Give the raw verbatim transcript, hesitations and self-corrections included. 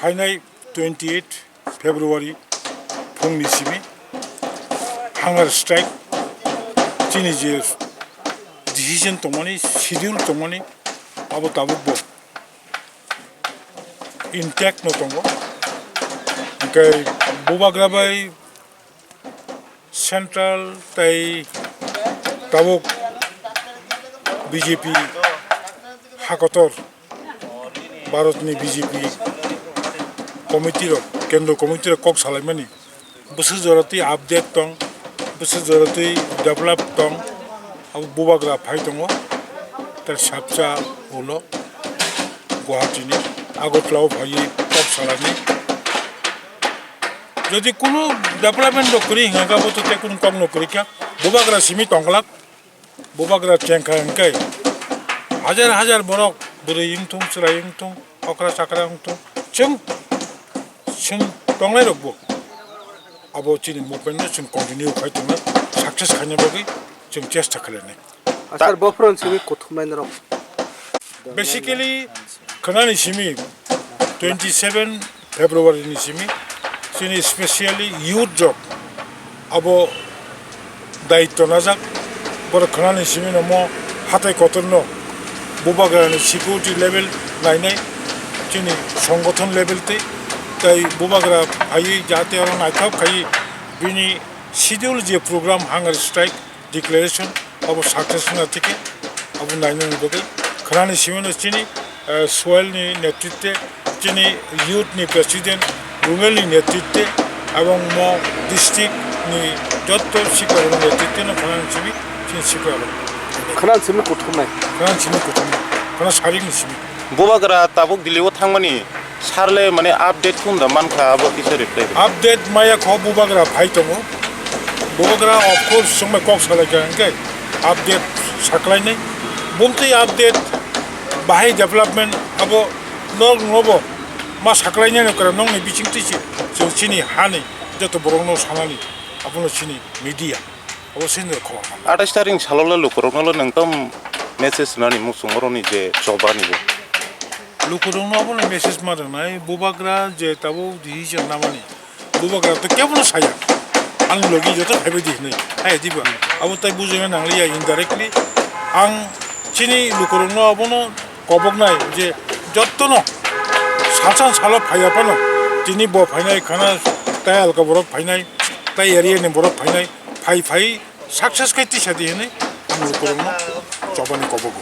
Phainai twenty eight February phungni simi hunger strike chini je decision tongmani, schedule tongmani, abo tabuk bo intact no tongo. Hingke bubagra bai central tei tabuk B J P hakotor Bharatni B J P committee rok, kendro committee rok kok salaimani. Bwswk jora twi update tong, bwswk jora twi develop tong, abo bubagra phai tongo, ter sapsa ulo Guwahati ni Agartala o phaiwi kok salani. Jodi kunu development rok kwrwi hwnka khe, abo to tei kunu kok no kwrwi kha, bubagra simi tongglak. Bubagra chengkha hwnkhe hajar hajar borok bwrwi wngthung, chwrai wngthung, okra chakra wngthung, chwng, chwng tongnairokbo abo chini movement no chwng continue khai tongnai, success khaina bagwi chwng chesta khlainai. Sir, bophron simi kuthumnai norok? Basically, khwnani simi twenty seven February ni simi chini specially youth rok abo daityo najak, borok khwnani simi no mo hatai kotor no bubagra ni security level nainai, chini songothon level tei, tei bubagra phaiwi jate oro naithok khaiwi bini schedule je program hunger strike declaration abo success wngna thikhe abo nainani bagwi khwnani simi no chini, eh, soil ni netritwe, chini youth ni president, rural ni netritwe, ebong mo district ni jotto sikarok ni netritwe no khwnani simi chini sikarok. Khwnani simi kuthumnai. Khwnani simi kuthumnai. Khwna sarik ni simi. Bubagra tabuk Delhi o thangmani sir le mane update khum da mankha, abo kisa reply. Update maya kho bubagra phai tongo. Bubagra of course chwngbai kok salaikha hwnkhe update saklainai. Bumtwi update bahai development abo nok nobo ma saklainai no kwra nokni bisingtwi se chwng chini hani joto borok no sanani abono chini media. Abo sini khobor. Atais tarik salo le lukurokno le nwng tam message rwnani muchung oroni je choba ni bo. Lukurokno abono message ma rwnai, bubagra je tabuk decision namani. Bubagra to kebono saya. Ang logi joto phaibai di hinwi. Hai diba. Abo tai bujina nangliya indirectly. Ang chini lukurokno abono koboknai je jottono salsa salo phaiya phano tini bo phainai khana tai alka borok phainai tai area ni borok phainai phai phai success khai tisa di hinwi ang lukurokno chobani kobogo.